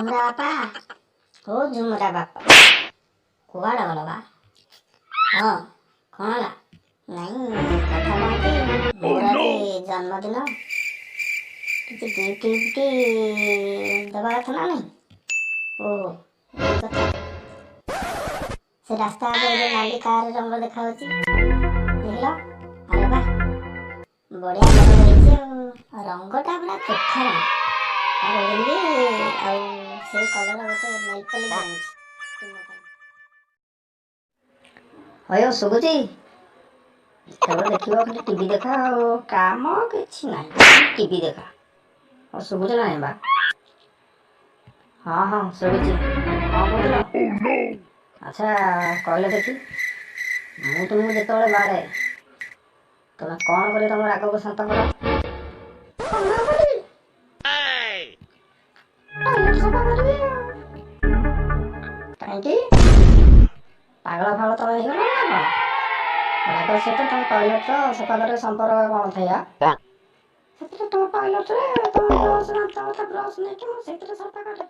ଝୁମୁରା ବାପା, ଓ ଝୁମୁରା ବାପା, କୁଆଡ଼େ ଗଲ ବା? ହଁ, କ'ଣ ହେଲା? ନାଇଁ, କଥା କ'ଣ କି, ମୋର ଆଜି ଜନ୍ମଦିନ, କିଛି ଗିଫ୍ଟ ଗିଫ୍ଟ ଦେବା କଥା ନା ନାହିଁ? ଓ, ଏଇ କଥା। ସେ ରାସ୍ତା ଉପରେ ଯୋଉ ନାଲି କାର ରଙ୍ଗ ଦେଖାଯାଉଛି, ଦେଖିଲ? ଆରେ ବା, ବଢ଼ିଆ କଲର ହେଇଛି, ଆଉ ରଙ୍ଗଟା ପୁରା ଚୋଖା ରଙ୍ଗ। ଆଉ କହୁଥିଲି କି, ଆଉ ସେଇ କଲର ଗୋଟେ ନେଲ୍ ପଲିସ୍ ଆଣିଛି ତୁମ ପାଇଁ। ହଇଓ, ଶୁଭୁଛି? ଯେତେବେଳେ ଦେଖିବ ଖାଲି ଟିଭି ଦେଖା, ଆଉ କାମ କିଛି ନାହିଁ, ଟିଭି ଦେଖା। ଆଉ ଶୁଭୁଛି ନା ନାହିଁ ବା? ହଁ ହଁ, ଶୁଭୁଛି। କ'ଣ କହୁଥିଲ? ଆଚ୍ଛା କହିଲ ଦେଖି, ମୁଁ ତୁମକୁ ଯେତେବେଳେ ମାରେ, ତମେ କ'ଣ କରି ତମ ରାଗକୁ ଶାନ୍ତ କର? କ'ଣ କରିବି? ଟଏଲେଟ୍ ସଫା କରିବି। ଆଉ କାହିଁକି? ପାଗଳ ଫାଗଳ ତମେ ହେଇଗଲ ନା କ'ଣ? ରାଗ ସହିତ ତମ ଟଏଲେଟ୍ର ସଫା କରିବା ସମ୍ପର୍କ କ'ଣ ଥାଏ? ସେଥିରେ ତମ ଟଏଲେଟ୍ରେ ତମ ବ୍ରସ୍, ଦାନ୍ତ କଥା ବ୍ରସ୍ ନେଇକି ମୁଁ ସେଇଥିରେ ସଫା କରେ।